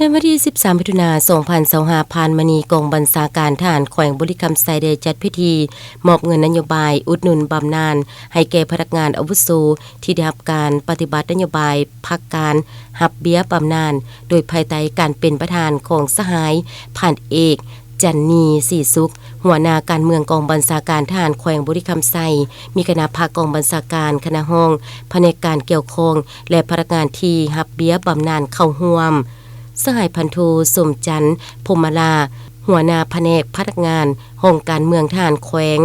ໃນວັນທີສິບສາມ ມິຖຸນາ ສອງພັນຊາວຫ້າ ຜ່ານມານີ້ ກອງບັນຊາການທະຫານແຂວງບໍລິຄຳໄຊ ໄດ້ຈັດພິທີມອບເງິນນະໂຍບາຍອຸດໜູນບຳນານ ໃຫ້ແກ່ພະນັກງານອາວຸໂສ ທີ່ໄດ້ຮັບການປະຕິບັດນະໂຍບາຍພັກການຮັບເບ້ຍບຳນານ ໂດຍພາຍໃຕ້ການເປັນປະທານຂອງສະຫາຍ ພັນເອກ ຈັນນີ ສີສຸກ ຫົວໜ້າການເມືອງກອງບັນຊາການທະຫານແຂວງບໍລິຄຳໄຊ, ມີຄະນະພັກກອງບັນຊາການ, ຄະນະຫ້ອງ, ພະແນກການກ່ຽວຂ້ອງ ແລະ ພະນັກງານທີ່ຮັບເບ້ຍບຳນານເຂົ້າຮ່ວມ. ສະຫາຍພັນໂທ ສົມຈັນ ພົມມະລາ ຫົວໜ້າພະແນກພະນັກງານຫ້ອງການເມືອງທະຫານແຂວງ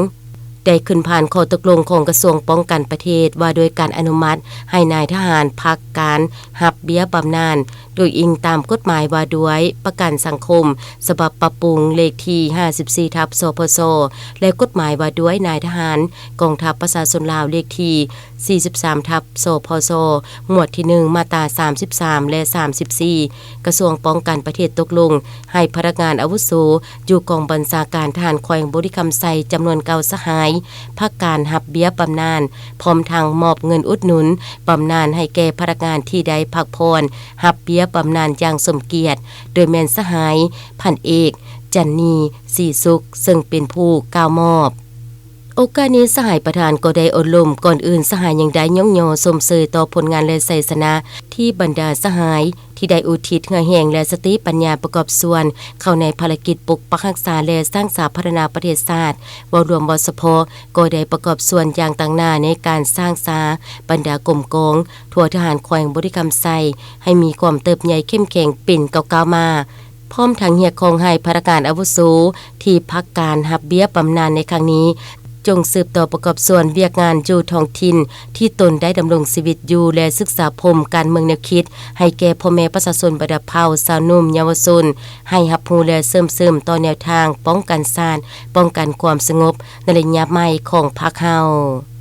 ໄດ້ຂຶ້ນຜ່ານຂໍ້ຕົກລົງຂອງກະຊວງປ້ອງກັນປະເທດ ວ່າດ້ວຍການອະນຸມັດໃຫ້ນາຍທະຫານພັກການຮັບເບ້ຍບຳນານ ໂດຍອີງຕາມກົດໝາຍວ່າດ້ວຍປະກັນສັງຄົມ ສະບັບປັບປຸງ ເລກທີຫ້າສິບສີ່ ທັບ ສພຊ ແລະ ກົດໝາຍວ່າດ້ວຍນາຍທະຫານກອງທັບປະຊາຊົນລາວ ເລກທີສີ່ສິບສາມ ທັບ ສພຊ ໝວດທີໜຶ່ງ ມາດຕາສາມສິບສາມ ແລະ ສາມສິບສີ່ ກະຊວງປ້ອງກັນປະເທດຕົກລົງໃຫ້ພະນັກງານອາວຸໂສຢູ່ກອງບັນຊາການທະຫານແຂວງບໍລິຄຳໄຊ ຈຳນວນເກົ້າສະຫາຍ ພັກການຮັບເບ້ຍບຳນານ ພ້ອມທັງມອບເງິນອຸດໜູນບຳນານໃຫ້ແກ່ພະນັກງານທີ່ໄດ້ພັກຜ່ອນຮັບເບ້ຍບຳນານຢ່າງສົມກຽດ ໂດຍແມ່ນສະຫາຍ ພັນເອກ ຈັນນີ ສີສຸກ ເຊິ່ງເປັນຜູ້ກ່າວມອບ. ໂອກາດນີ້ ສະຫາຍປະທານກໍໄດ້ໂອ້ລົມ, ກ່ອນອື່ນສະຫາຍຍັງໄດ້ຍ້ອງຍໍຊົມເຊີຍຕໍ່ຜົນງານ ແລະ ໄຊຊະນະທີ່ບັນດາສະຫາຍທີ່ໄດ້ອຸທິດເຫື່ອແຮງ ແລະ ສະຕິປັນຍາປະກອບສ່ວນເຂົ້າໃນພາລະກິດປົກປັກຮັກສາ ແລະ ສ້າງສາພັດທະນາປະເທດຊາດ. ເວົ້າລວມເວົ້າສະເພາະ ກໍໄດ້ປະກອບສ່ວນຢ່າງຕັ້ງໜ້າໃນການສ້າງສາບັນດາກົມກອງທົ່ວທະຫານແຂວງບໍລິຄຳໄຊ ໃຫ້ມີຄວາມເຕີບໃຫຍ່ເຂັ້ມແຂງເປັນກ້າວໆມາ. ພ້ອມທັງຮຽກຮ້ອງໃຫ້ພະນັກງານອາວຸໂສທີ່ພັກການຮັບເບ້ຍບຳນານໃນຄັ້ງນີ້ ຈົ່ງສືບຕໍ່ປະກອບສ່ວນວຽກງານຢູ່ທ້ອງຖິ່ນທີ່ຕົນໄດ້ດຳລົງຊີວິດຢູ່ ແລະ ສຶກສາພົມການເມືອງແນວຄິດໃຫ້ແກ່ພໍ່ແມ່ປະຊາຊົນບັນດາເຜົ່າ, ຊາວໜຸ່ມ, ເຍົາວະຊົນ ໃຫ້ຮັບຮູ້ ແລະ ເຊື່ອມຊຶມຕໍ່ແນວທາງປ້ອງກັນຊາດ, ປ້ອງກັນຄວາມສະຫງົບໃນໄລຍະໃໝ່ຂອງພັກເຮົາ.